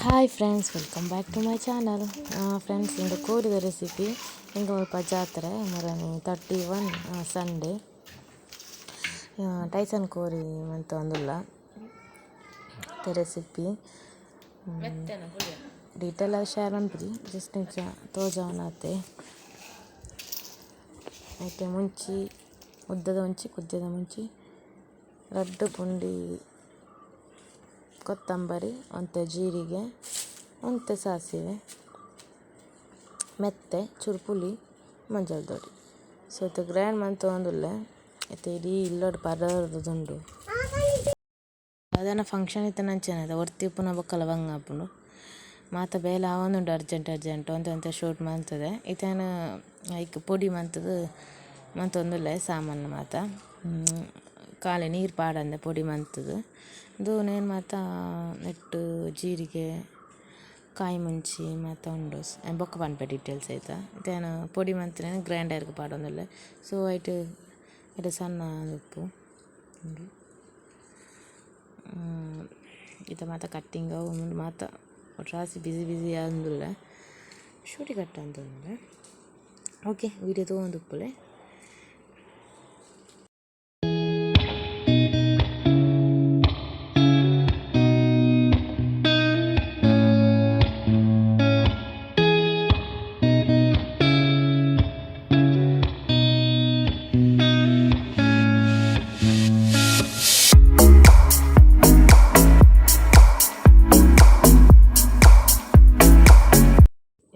Hi friends, welcome back to my channel. Friends, ಇಂದು ಕೋರಿದ recipe. ಇಂದು ಮುಲ್ಪ ಜಾತ್ರೆ ಮುರನಿ 31 ಸಂಡೇ. ಟೈಸನ್ ಕೋರಿ ಮಂತೊಂದುಲ್ಲ ರೆಸಿಪಿ ಡೀಟೇಲ್ ಆದ್ ಶೇರ್ ಮನ್ಪುಜಿ, ಜಸ್ಟ್ ಇಂಚ ತೋಜಾವನಾತೆ. ಐತೆ ಮುಂಚಿ, ಉದ್ದದ ಮುಂಚಿ, ಕುಜ್ಜದ ಮುಂಚಿ, ರಡ್ಡ್ ಪುಂಡಿ ಕೊತ್ತಂಬರಿ, ಒಂತೆ ಜೀರಿಗೆ, ಒಂತೆ ಸಾಸಿವೆ, ಮೆತ್ತೆ, ಚೂರು ಪುಳಿ, ಮಂಜಲ್ ದೊಡಿ. ಸೊ ಇತ್ತೆ ಗ್ರೈಂಡ್ ಮಂತೊಂದುಲ್ಲೆ. ಇತ್ತೆ ಇಡೀ ಇಲ್ಲಡ್ ಪರರ್ದುಂಡು. ದಾದನ ಫಂಕ್ಷನ್ ಇತ್ತಿನ ಅಂಚನೆ ಒರ್ತಿ ಉಪ್ಪುನ ಬೊಕ್ಕಲ ಬಂಗ ಆಪುಂಡು. ಮಾತ ಬೇಲೆ ಆವೊಂದುಂಡು ಅರ್ಜೆಂಟ್ ಅರ್ಜೆಂಟ್ ಒಂತೆ ಒಂತೆ ಶೂಟ್ ಮಂತುದೆ. ಇತ್ತೆ ಯಾನ್ ಐಕ್ ಪೊಡಿ ಮಂತುದು ಮಂತೊಂದುಲ್ಲೆ ಸಾಮಾನು ಮಾತ. ಕಾಲಿ ನೀರು ಪಾಡಂದೆ ಪೊಡಿ ಮಂತುದು. ಉಂದು ನೇನ್ ಮಾತ ನೆಟ್ಟ್ ಜೀರಿಗೆ, ಕಾಯಿ ಮುಂಚಿ ಮಾತ ಉಂಡು. ಬೊಕ್ಕ ಪನ್ಪೆ ಡೀಟೇಲ್ಸ್ ಐತ. ಇತ್ತೆ ಯಾನ್ ಪೊಡಿ ಮಂತಿನ ಗ್ರೈಂಡರ್ಗ್ ಪಾಡೊಂದುಲ್ಲೆ. ಸೊ ಐಟ್ ಐಟ್ ಸಣ್ಣ ಉಪ್ಪು ಉಂಡು. ಇತ್ತೆ ಮಾತ ಕಟ್ಟಿಂಗ್ ಅವು ಉಂದು ಮಾತ ಒಟ್ರಾಸಿ ಬಿಸಿ ಬಿಸಿ ಆವೊಂದುಲ್ಲೆ. ಶೂಟಿ ಕಟ್ ಆವೊಂದುಲ್ಲೆ. Okay, video ತೂವೊಂದುಪ್ಪುಲೆ.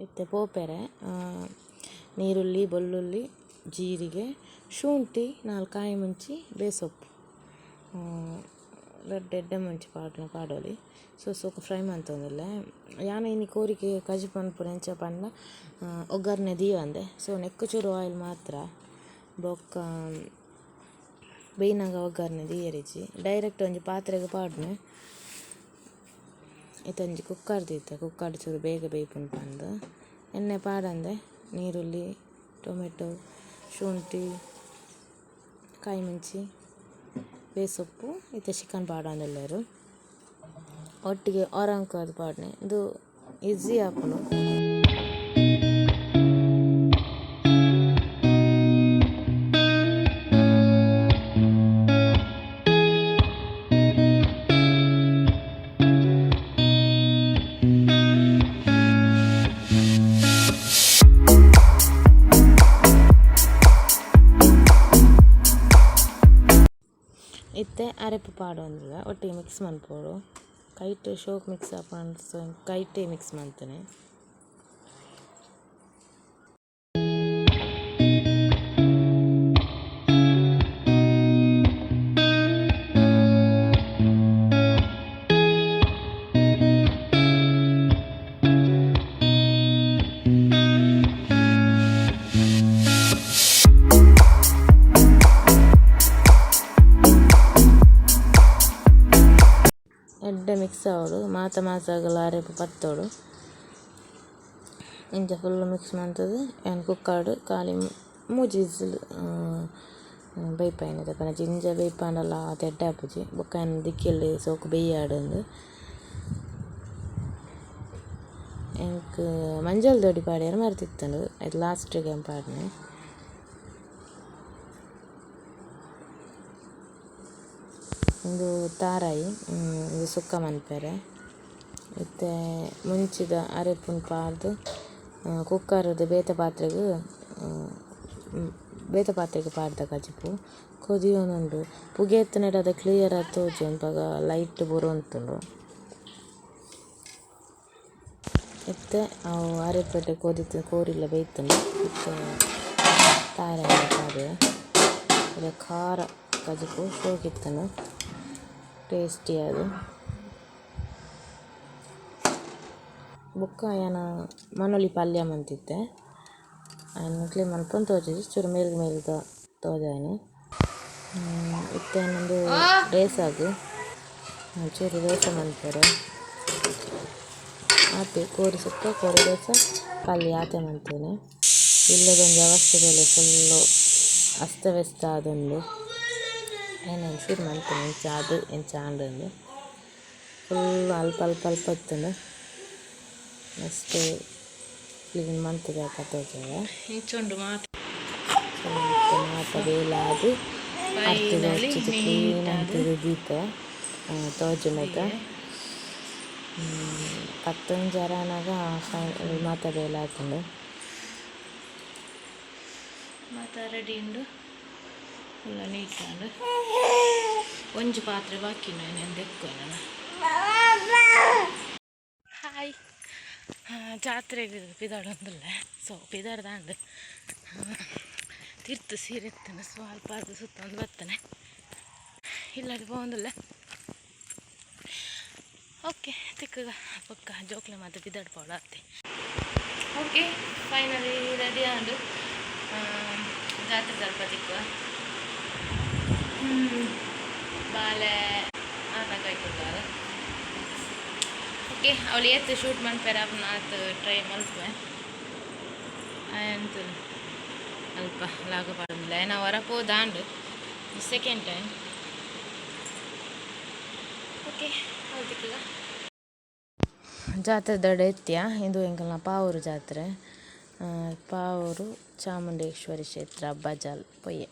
ಇತ್ತೆ ಪೋಪೆರೆ ನೀರುಳ್ಳಿ, ಬೊಳ್ಳುಳ್ಳಿ, ಜೀರಿಗೆ, ಶುಂಠಿ, ನಾಲ್ ಕಾಯಿ ಮುಂಚಿ, ಬೇಸೊಪ್ಪು, ರಡ್ಡ್ ಎಡ್ಡೆ ಮುಂಚಿ ಪಾಡ್ಂಡ ಪಾಡೊಲಿ. ಸೊ ಸೋಕು ಫ್ರೈ ಮಂತೊಂದುಲ್ಲೆ. ಯಾನ್ ಇನಿ ಕೋರಿಗ್ ಕಜಿಪು ಮನ್ಪುನ ಎಂಚ ಪಂಡ ಒಗ್ಗರ್ಣೆ ದೀವಂದೆ. ಸೊ ನೆಕ್ಕ್ ಚೂರು ಆಯಿಲ್ ಮಾತ್ರ, ಬೊಕ್ಕ ಬೇಯ್ನಗ ಒಗ್ಗರ್ಣೆ ದೀಯೆರಿಜ್ಜಿ. ಡೈರೆಕ್ಟ್ ಒಂಜಿ ಪಾತ್ರೆಗ್ ಪಾಡುನೆ. ಇತ್ತೆ ಒಂಜಿ ಕುಕ್ಕರ್ ದೀತೆ, ಕುಕ್ಕರ್ ಚೂರು ಬೇಗ ಬೇಯ್ಪುಂಡು ಪಂದ್. ಎಣ್ಣೆ ಪಾಡಂದೆ ನೀರುಳ್ಳಿ, ಟೊಮೆಟೊ, ಶುಂಠಿ, ಕಾಯಿ ಮುಂಚಿ, ಬೇಸೊಪ್ಪು, ಇತ್ತೆ ಚಿಕನ್ ಪಾಡೊಂದುಲ್ಲೆರ್. ಒಟ್ಟಿಗೆ ಒರಂಕ್ ಪಾಡ್ನೆ. ಉಂದು ಈಸಿ ಆಪುಂಡು. ಇತ್ತೆ ಅರೆಪು ಪಾಡೊಂದುಲ್ಲ, ಒಟ್ಟಿಗೆ ಮಿಕ್ಸ್ ಮನ್ಪೊಡು. ಕೈಟ್ ಶೋಕ್ ಮಿಕ್ಸ್ ಆಪುಂಡು, ಸೊ ಕೈಟೇ ಮಿಕ್ಸ್ ಮಂತುನೆ. ಎಡ್ಡೆ ಮಿಕ್ಸ್ ಆವೊಡು, ಮಾತ ಮಾಸಾಗಲ ಅರೆಪು ಪತ್ತೊಡು. ಇಂಚ ಫುಲ್ಲ್ ಮಿಕ್ಸ್ ಮಂತುದು ಯಾನ್ ಕುಕ್ಕರ್ಡ್ ಖಾಲಿ ಮೂಜಿ ವಿಸಿಲ್ ಬೈಪಾಯಿನಿ. ದಾಯೆ ಪಂಡ ಜಿಂಜ ಬೆಯ್ಪಾಂಡಲ ಆತ್ ಎಡ್ಡೆ ಆಪುಜಿ. ಬೊಕ್ಕ ಯಾನ್ ದಿಕ್ಕೆಲ್ ಸೋಕು ಬೆಯ್ಯಾಡ್ ಇಂದ್. ಎಂಕ್ ಮಂಜಲ್ ದೊಡಿ ಪಾಡ್ಯೆರೆ ಮರ್ತಿತ್ತುಂಡು, ಐತ ಲಾಸ್ಟ್ ಗ್ ಯಾನ್ ಪಾಡ್ನೆ. ಉಂದು ತಾರಾಯಿ, ಉಂದು ಸುಕ್ಕ ಮನ್ಪೆರೆ. ಇತ್ತೆ ಮುಂಚಿದ ಅರೆಪುನು ಪಾಡ್ದ್ ಕುಕ್ಕರ್‌ದ್ ಬೇತೆ ಪಾತ್ರೆಗ್ ಬೇತೆ ಪಾತ್ರೆಗ್ ಪಾಡ್ದ ಕಜಿಪು ಕೊದಿಯೊಂದುಂಡು. ಪುಗೆ ಇತ್ತಿನೆಡ್ ಅದ ಕ್ಲಿಯರ್ ಆದ್ ತೋಜುಂಡು, ಅಪಗ ಲೈಟ್ ಪೂರ ಉಂತುಂಡು. ಇತ್ತೆ ಅವು ಅರೆಪುಡು ಕೊದಿತ್ ಕೋರಿಲ ಬೇಯ್ತುಂಡು. ಇತ್ತೆ ತಾರಾಯಿ ಪಾಡ್ವೆ. ಖಾರ ಕಜಿಪು ಶೋಕಿತ್ತುಂಡು, ಟೇಸ್ಟಿ ಆದ್. ಬೊಕ್ಕ ಯಾನ್ ಮನೊಲಿ ಪಲ್ಯ ಮಂತಿತ್ತೆ. ಐನ್ ನಿಕ್ಲೆಗ್ ಮನ್ಪುನ ತೋಜುಜಿ, ಚೂರು ಮೇಲ್ಗ್ ಮೇಲ್ಗ್ ತೋಜಾಯಿನಿ. ಇತ್ತೆ ಯಾನ್ ಉಂದು ರೇಸಾಗ್ ಚೂರು ರೇಸ ಮನ್ಪೆರೆ. ಆತೆ, ಕೋರಿ ಸುಕ್ಕ, ಕೋರಿ ರೇಸ, ಪಲ್ಯ ಆತೆ ಮಂತಿನಿ. ಇಲ್ಲದ ಒಂಜಿ ಅವಸ್ಥೆ ತೂಲೆ, ಫುಲ್ಲು ಅಸ್ತವ್ಯಸ್ತ ಆದುಂಡು. ಯಾನ್ ಒಂಚೂರು ಮಂತಿನಿ, ಇಂಚ ಆದ್ ಇಂಚ ಆಂಡ್ ಇಂದ್. ಫುಲ್ಲ್ ಅಲ್ಪ ಅಲ್ಪ ಅಲ್ಪ ಇತ್ತುಂಡು. ಮಸ್ತ್ ಕ್ಲೀನ್ ಮಂತುದು ಅಲ್ಪ ತೋಜಾವೆ. ಇಂಚ ಉಂಡು ಮಾತ. ಸೊ ಇತ್ತೆ ಮಾತ ಬೇಲೆ ಆದ್ ಅರ್ತಿದ್ ಫೈನಲಿ ಒಚ್ಚಿದ್ ಕ್ಲೀನ್ ನೀಟಾದ್ ಮಂತುದು ದೀತೆ ತೋಜುನೈತ. ಪತ್ತೊಂಜರೆ ಆನಗ ಫೈನಲ್ ಮಾತ ಬೇಲೆ ಆತುಂಡು. ಮಾತ ರೆಡಿ ಉಂಡು, ಫುಲ್ಲ ನೀಟ್ ಆಂಡ್. ಒಂಜಿ ಪಾತ್ರೆ ಬಾಕಿ ಉಂಡು, ಐನ್ ದೆಕ್ಕೊನನ. ಹಾಯ್, ಜಾತ್ರೆಗ್ ಪಿದಾಡೊಂದುಲ್ಲೆ. ಸೊ ಪಿದಾಡ್ದಾಂಡ್, ತಿರ್ತು ಸೀರೆ ಇತ್ತುಂಡು. ಸೊ ಅಲ್ಪ ಅದು ಸುತ್ತೊಂದು ಬತ್ತನೆ, ಇಲ್ಲಡ್ ಪೋವೊಂದುಲ್ಲೆ. ಓಕೆ, ತಿಕ್ಕುಗ ಬೊಕ್ಕ. ಜೋಕ್ಲೆ ಮಾತ ಪಿದಾಡ್ ಪೋಡು ಅತ್ತೆ. ಓಕೆ, ಫೈನಲಿ ರೆಡಿ ಆಂಡ್. ಜಾತ್ರೆ ದಲ್ಪ ತಿಕ್ಕುವ. ಬಾಲೆ ಆನ ಕೈಕೊಲ್ಲಾರ. ಓಕೆ, ಅವಳು ಏತ್ ಶೂಟ್ ಮನ್ಪೆರ ಆತ್ ಟ್ರೈ ಮಲ್ಪುವೆ. ಅಂತು ಅಲ್ಪ ಲಾಗ ಪಾಡೊಂದಿಲ್ಲ. ನಾವು ಹೊರ ಪೋದಾಂಡ್, ಸೆಕೆಂಡ್ ಟೈಮ್. ಓಕೆ, ಅವ್ಳು ತಿಕ್ಕುಗ. ಜಾತ್ರೆ ದಡ ಎತ್ತಿಯ. ಇಂದು ಎಂಕಲ್ನ ಪಾವೂರು ಜಾತ್ರೆ, ಪಾವೂರು ಚಾಮುಂಡೇಶ್ವರಿ ಕ್ಷೇತ್ರ, ಬಜಾಲ್ ಪೊಯ್ಯೆ.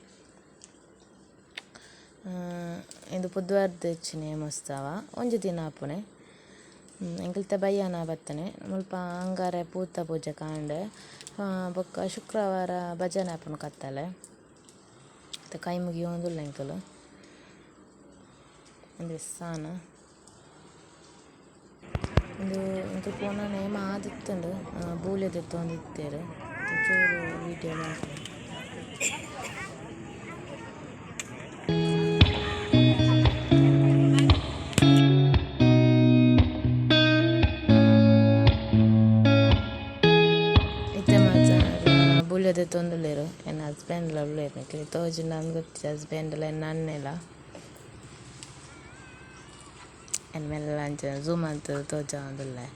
ಇಂದು ಪುದ್ವಾರ್ದ ನೇಮೋತ್ಸವ, ಒಂಜಿ ದಿನ ಆಪುನೆ. ಎಂಕಲ್ತ ಬಯ್ಯಾನ ಬತ್ತನೆ. ಮುಲ್ಪ ಅಂಗಾರೆ ಪೂತ ಪೂಜೆ ಕಾಂಡೆ, ಬೊಕ್ಕ ಶುಕ್ರವಾರ ಭಜನೆ ಆಪುಂಡು ಕತ್ತಲೆ. ಇತ್ತೆ ಕೈ ಮುಗಿಯೊಂದುಲ್ಲ ಎಂಕುಲು. ಉಂದು ಸ್ಥಾನ. ಉಂದು ಎಂಕುಲು ಪೋನ ನೇಮ ಆದಿತ್ತುಂಡು, ಬೂಲ್ಯ ದೆತ್ತೊಂದಿತ್ತೆರ್. ಚೂರು ವೀಡಿಯೋ ಮಲ್ತೆ. ಇತ್ತೆ ಮಾತ ಬೂಲ್ಯ ದೆತ್ತೊಂದುಲ್ಲೆರ್. ಎನ್ನ ಹಸ್ಬೆಂಡ್ ಲ ಉಲ್ಲೆರ್. ನಿಕ್ಲೆಗ್ ತೋಜುಂಡ ಅಂದ್ ಗೊತ್ತಿಜ್ಜಿ, ಹಸ್ಬೆಂಡ್ ಲ ಎನ್ನ ಅಣ್ಣೆಲ. ಎನ್ನ ಮೆಲ್ಲ ಅಂಚ ಝೂಮ್ ಮಂತ್ ತೋಜಾವೊಂದುಲ್ಲೆ.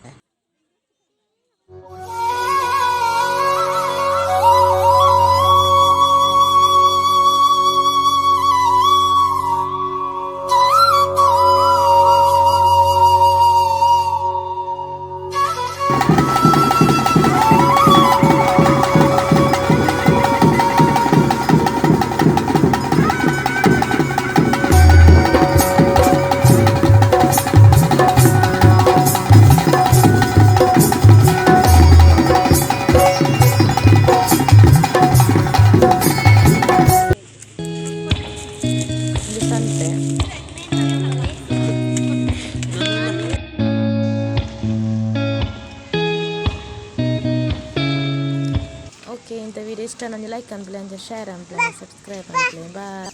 ಉಂದು ಸಂತೆ. ಓಕೆ, ಇಂತ ವೀಡಿಯೋ ಇಷ್ಟ ನಂಜಿ ಲೈಕ್ ಅನ್ಪ್ಲೆ, ಅಂಚ ಶೇರ್ ಅನ್ಪ್ಲೆ, ಸಬ್ಸ್ಕ್ರೈಬ್ ಅನ್ಪ್ಲೆ. ಬಾಯ್.